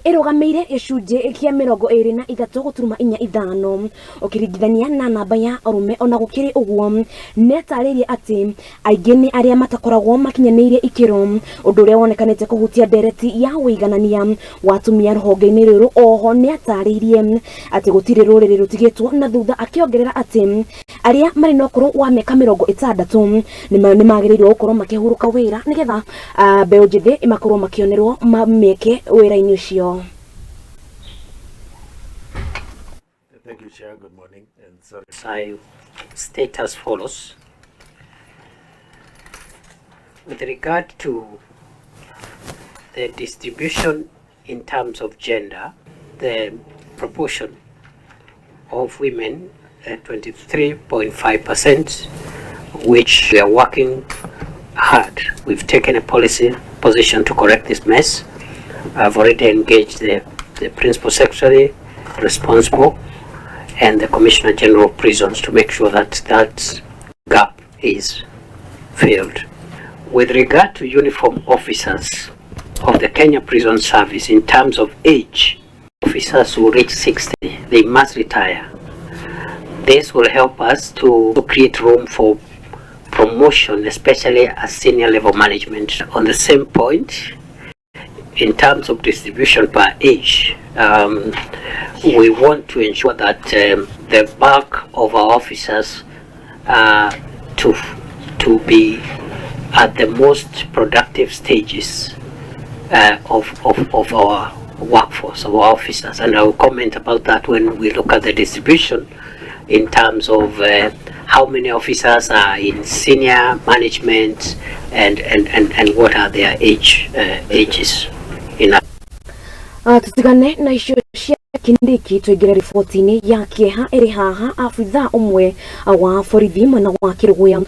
Ĩrũgamĩire gĩcunjĩ kĩa 23.45 ũkĩringithania na namba ya arũme. Ona gũkĩrĩ ũguo, nĩatarĩirie atĩ aingĩ nĩ arĩa matakoragwo makinyanĩirie ikĩro, ũndũ ũrĩa wonekanĩte kũhutia ndereti ya ũiganania wa atumia rũhonge-inĩ rũrũ. Oho nĩatarĩirie atĩ gũtirĩ rũrĩrĩ rũtigĩtwo na thutha, akĩongerera atĩ arĩa marĩ na ũkũrũ wa mĩaka 60 nĩmagĩrĩirwo gũkorwo makĩhurũka wĩra nĩgetha mbeũ njĩthĩ makorwo makĩonerwo mĩeke wĩra-inĩ ũcio. Thank you, Chair. Good morning. And sorry. I state as follows. With regard to the distribution in terms of gender, the proportion of women at 23.5%, which we are working hard. We've taken a policy position to correct this mess. I've already engaged the Principal Secretary responsible and the Commissioner General of Prisons to make sure that that gap is filled. With regard to uniform officers of the Kenya Prison Service in terms of age, officers who reach 60, they must retire. This will help us to create room for promotion, especially at senior level management. On the same point, in terms of distribution per age, we want to ensure that the bulk of our officers to be at the most productive stages of our workforce, of our officers. And I will comment about that when we look at the distribution in terms of how many officers are in senior management and what are their ages in Tutigane na icio cia Kindiki, tuingire riboti-inĩ ya kĩeha ĩrĩ haha. Abithaa ũmwe wa borithi mwena wa Kĩrũgũya